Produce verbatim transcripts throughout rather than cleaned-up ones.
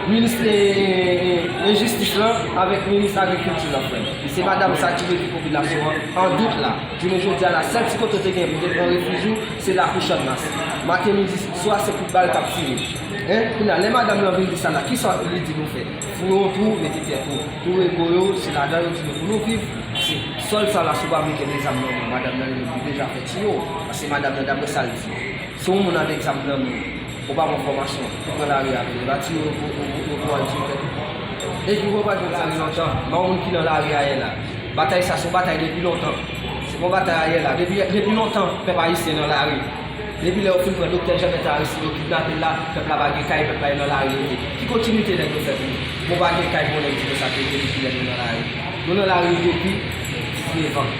Minis, e, e, e, jistis lan avèk minis agrikilti lan, frè m. Se madanm sa ki mete popilasyon an an dout la. Jounen jodi a la, sèl ti kote w te gen pou w te pran refij ou, se lakou Channmas. Maten, midi, swa, se kout bal k ap tire. Hein? Kounye a, lè madanm lan vin di sa la, kisa li di nou fè? Foure yon twou, mete tèt ou. Twou ego yo, se ladan yo di nou pou nou viv. Se sòl sa la, si w pa vle kenbe zam nan men w, madanm nan li menm li deja fè tiye w. Paske madanm nan, daprè sa l di, se yon moun avèk zam nan men w, ou pa ban fòmasyon, ou pran lari a, vle bati yo, ou, ou, ou, ou al tiye tèt ou. Epi ou pa jwenn sa li lontan, men yon moun ki nan lari a yè la. Batay sa se yon batay depi lontan. Se pa yon batay ayè la. Depi, depi lontan, pèp ayisyen nan lari. Depi lè yo fin pran Doktè Jean Bertrand Aristide, yo kidnape l la, pèp la pa gen kay, pèp la nan lari rete. Ki kontinite nèg yo fè pou nou? Bon, pa gen kay pou nèg di konsa ke depi kilè nou nan lari. Nou nan lari depi disnèf an.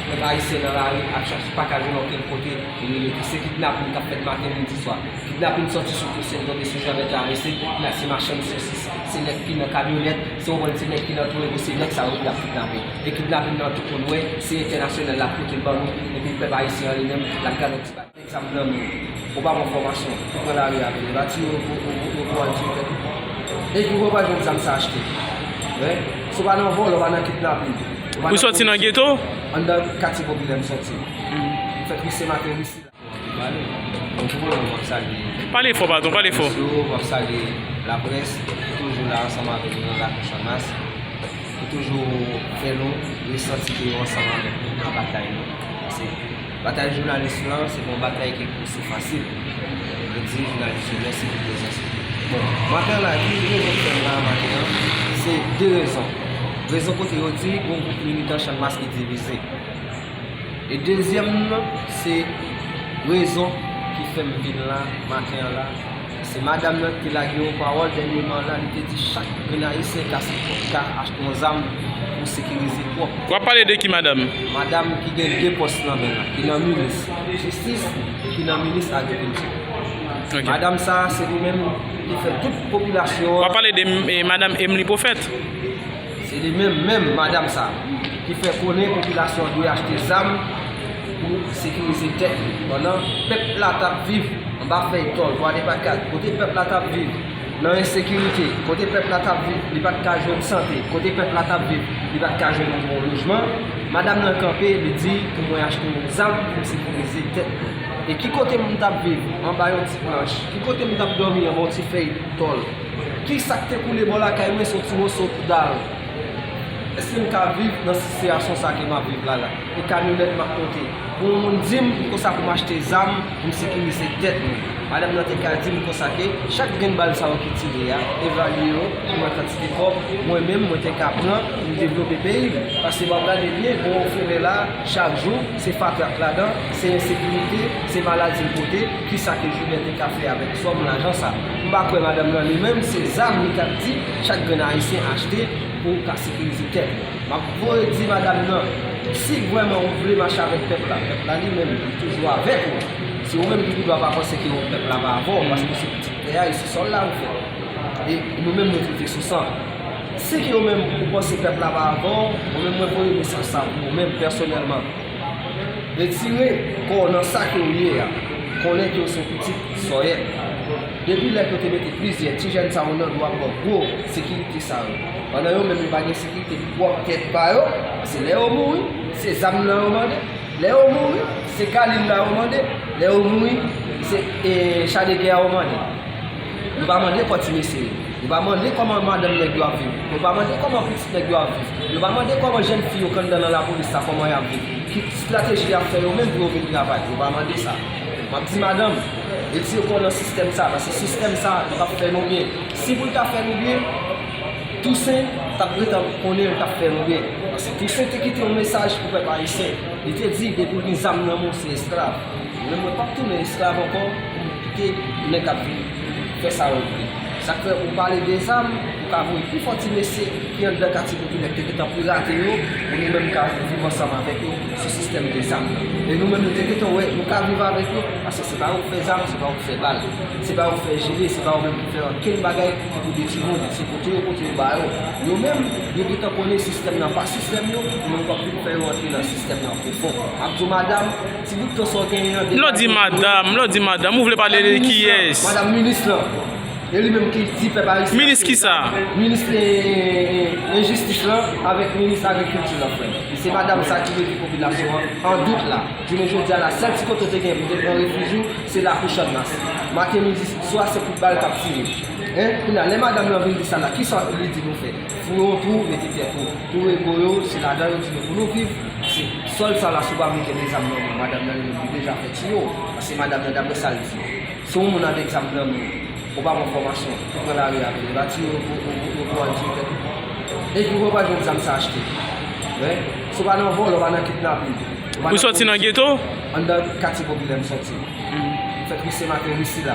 Pèp ayisyen nan lari ap chache, pa ka jwenn okenn kote pou li rete. Se kidnapin k ap fèt maten, midi, swa. Kidnapin sòti sou Christian, tonbe sou Jean Bertrand Aristide, la se machann sosis, se nèg ki nan kamyonèt, se, w konprann, se nèg ki nan twou ego, se nèg sa yo ki ap kidnape. E kidnapin nan tout moun wè, se entènasyonal la k pote l ban nou, epi pèp ayisyen an li menm, l ap gade yon ti bagay. Zam nan men w, ou pa ban fòmasyon, ou pran lari a, vle bati yo, ou, ou, ou, ou al tiye tèt ou. Epi ou pa jwenn zam sa achte. Wi. Si w pa nan vòlè, w pa nan kidnapin. Ou sòti nan geto? Anndan katye popilè m sòti. M fèt Rise maten, Rise. Pale fò, patwon, pale fò. Yo, m ap salye laprès ki toujou la ansanm avèk nou nan lakou Channmas, ki toujou fè nou resanti ke yo ansanm avèk nou nan batay nou. Paske batay jounalis lan, se pa yon batay ki osi fasil. Mwen di jounalis yo mèsi pou prezans yo. Bon, maten an la, ki rezon ki fè m la maten an? Se de rezon. Rezon kote yo di, gon gwoup militan Channmas ki divize. E dezyèm nan, se rezon ki fè m vin la maten an la. Se madanm nan ki te lage yon pawòl dènyèman la, li te di chak grenn ayisyen ka, ka achte yon zam pou sekirize kò. W ap pale de ki madanm? Madanm ki gen de pòs nan men l la, ki nan minis jistis e ki nan minis agrikilti. Ok. Madanm sa a, se li menm ki fè tout popilasyon an. W ap pale de, eh, madanm Emily Prophète? Se li menm, menm madanm sa, ki fè konnen popilasyon an dwe achte zam pou sekirize tèt li. Pandan pèp la t ap viv anba fèy tòl, bwa de pakat, kote pèp la t ap viv nan ensekirite, kote pèp la t ap viv, li pa t ka jwenn sante, kote pèp la t ap viv, li pa t ka jwenn yon bon lojman, madanm nan kanpe, li di, pou mwen achte yon zam pou m sekirize tèt mwen. E ki kote m t ap viv? Anba yon ti planch. Ki kote m t ap dòmi? Anba yon ti fèy tòl. Kisa k te koule bò lakay mwen? Se yon ti moso dal. Èske m ka viv nan sitiyasyon sa ke m ap viv la la? E kamyonèt m ap monte. Pou yon moun di m konsa pou m achte zam pou m sekirize tèt mwen. Madanm nan te ka di m konsa ke chak grenn bal sa yo ki tire a, evalye yo, ki mwen kantite kòb, mwen menm, mwen te ka pran pou m devlope peyi m. Paske w ap gade byen, bon, ou fenbe la, chak jou, se fatra k ladan, se ensekirite, se maladi l pote, kisa ke Joubert te ka fè avèk sòm lajan sa? M pa kwè madanm nan li menm, se zam li t ap di chak grenn ayisyen achte pou ka sekirize tèt li. M ap voye di madanm nan, si vrèman ou vle mache avèk pèp la, pèp la li menm, li toujou avèk ou. Se ou menm ki gendwa pa panse ke pèp la pa avè w, paske se pitit tè a e se sòl la ou fèt. E nou menm nou trete sou san. Si ke ou menm ou panse pèp la pa avè w, mwen menm mwen voye mesaj sa pou ou menm pèsonèlman. Retire kò w nan sa ke w ye a. Konnen ke w se yon pitit sòyèt. Depi lè ke yo te mete plizyè ti jèn sa yo nan dwa pou gwo sekirite sa yo. Pandan yo menm yo pa gen sekirite pwòp tèt pa yo, se lè yo mouri, se zam nan yo mande. Lè yo mouri, se kalin la yo mande. Lè yo mouri, se, e, cha de gè a yo mande. Yo pa mande kò ti mesye yo. Yo pa mande kòman madanm nèg yo ap viv. Yo pa mande kòman pitit nèg yo ap viv. Yo pa mande kòman jèn fi yo k anndan nan lapolis la, kòman y ap viv. Ki estrateji y ap fè yo menm pou yo vin travay. Yo pa mande sa. M ap di madanm, retire kò w nan sistèm sa, paske sistèm sa, li p ap fè nou byen. Si pou l ta fè nou byen, Tousen t ap gentan konnen l t ap fè nou byen. Paske Tousen te kite yon mesaj pou pèp ayisyen. Li te di, depi w gen zam nan men w, se esklav. Mwen menm, mwen p ap tounen esklav ankò pou m kite nèg ap vin fè sa yo vle. Sa k fè ou pale de zam, ou ka voye pi fò ti mesye ki anndan katye popilè ki te gentan pirate yo, pou nou menm ka viv ansanm avèk yo sou sistèm de zam nan. E nou menm, nou te gentan wè, nou ka viv avèk yo, paske se pa yo k fè zam, se pa yo k fè bal. Se pa yo k fè jile, se pa yo menm ki fè okenn bagay ki pou detwi moun. Se pote yo, pote yo ba yo. Yo menm, yo gentan konnen sistèm nan pa sistèm yo, nou menm p ap vin fè yo antre nan sistèm nan pwofon. M ap di w, madanm, ti bout tan sa w genyen an, lè w di madanm, lè w di madanm, ou vle pale de kiyès? Madanm minis lan. E li menm ki di pèp ayisyen. Minis kisa? Minis, e, e, e, enjistis lan avèk minis agrikilti lan, frè. Se madanm sa ki mete popilasyon an an dout la. Jounen jodi a la, sèl ti kote w te gen pou te pran refij ou, se lakou Channmas. Maten, midi, swa, se kout bal k ap tire. Hein? Kounye a, lè madanm lan vin di sa la, kisa li di nou fè? Fouye yon twou, mete tèt ou. Twou ego yo, se ladan yo di nou pou nou viv. Paske sòl sa la, si w pa vle kenbe zam nan men w, madanm nan li menm li deja fè tiye w. Paske madanm nan, daprè sa l di, si yon moun avèk zam nan men w, ou pa pran fòmasyon, ou pran lari avè l, e pa tiye w pou, pou, pou, pou al tiye tèt ou. Epi ou pa jwenn zam sa achte. Wi. Si w pa nan vòlè, w pa nan kidnapin. Ou pa nan koripsyon. Ou sòti nan geto? Anndan katye popilè m sòti. M fèt Wisye maten, Wisye la.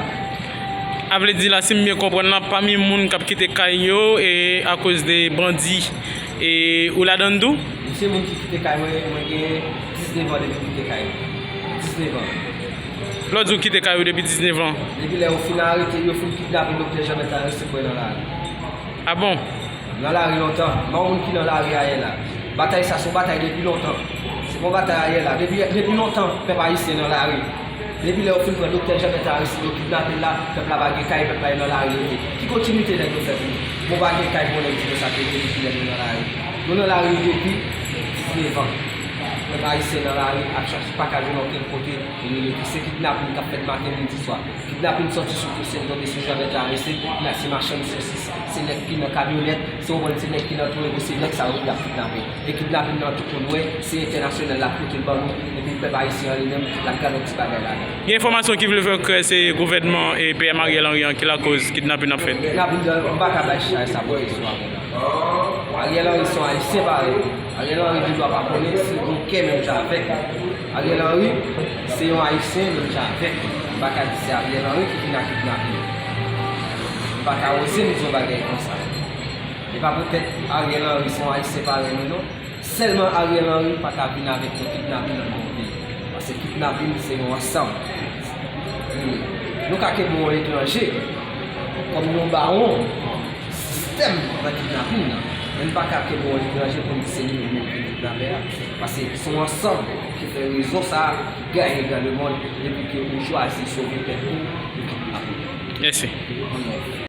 A vle di la, si m byen konprann la, pami moun k ap kite kay yo e akoz de bandi, e ou ladann tou? M se moun ki kite kay mwen, mwen gen diznèf an depi m kite kay mwen. Diznèf an. Lè w di w kite kay ou depi diznèf an? Depi lè yo fin arete, yo fin kidnape doktè Jean Bertrand Aristide, mwen nan lari. A bon? Nan lari lontan. M pa yon moun ki nan lari ayè la. Batay sa se yon batay depi lontan. Se pa yon batay ayè la. Depi, depi lontan, pèp ayisyen nan lari. Depi lè yo fin pran doktè Jean Bertrand Aristide, yo kidnape l la, pèp la pa gen kay, pèp la nan lari rete. Ki kontinite nèg yo fè pou nou? Bon, pa gen kay pou nèg di konsa ke depi kilè nou nan lari. Nou nan lari depi diznèf an. Pèp ayisyen nan lari ap chache, pa ka jwenn okenn kote pou nou rete. Se kidnapin k ap fèt maten, midi, swa. Kidnapin sòti sou Toussaint, tonbe sou Jean Bertrand Aristide, la se machann sosis, se nèg ki nan kamyonèt, se, ou konprann, se nèg ki nan Twingo, se nèg sa yo ki ap kidnape. E kidnapin nan tout moun wè, se entènasyonal la k pote l ban nou, epi pèp ayisyen an li menm, l ap gade yon ti bagay ladan. Gen enfòmasyon ki vle fè kwè se gouvènman e P M Ariel Henry an ki lakoz kidnapin ap fèt. Kidnapin nan, m pa ka bay chay sa pote sou Ariel. Ariel Henry se yon ayisyen parèy nou. Ariel Henry gen dwa pa konnen si l gen kè menm jan avèk nou. Ariel Henry se yon ayisyen menm jan avèk nou. M pa ka di se Ariel Henry ki vin ak kidnapin. M pa ka oze m di yon bagay konsa. E pa poutèt Ariel Henry se yon ayisyen parèy nou non. Sèlman Ariel Henry pa ka vin avèk yon kidnapin nan yon peyi. Paske kidnapin se yon ansanm. Wi. Nou ka kenbe yon etranje kòm yon bawon sistèm nan kidnapin nan. Men n pa ka kenbe yon etranje pou n di se li menm menm ki kidnapè a. Paske se yon ansanm ki fè rezo sa a, ki gaye dans le monde, epi ke ou chwazi sove tèt ou, ou kidnape. Mèsi. Onè.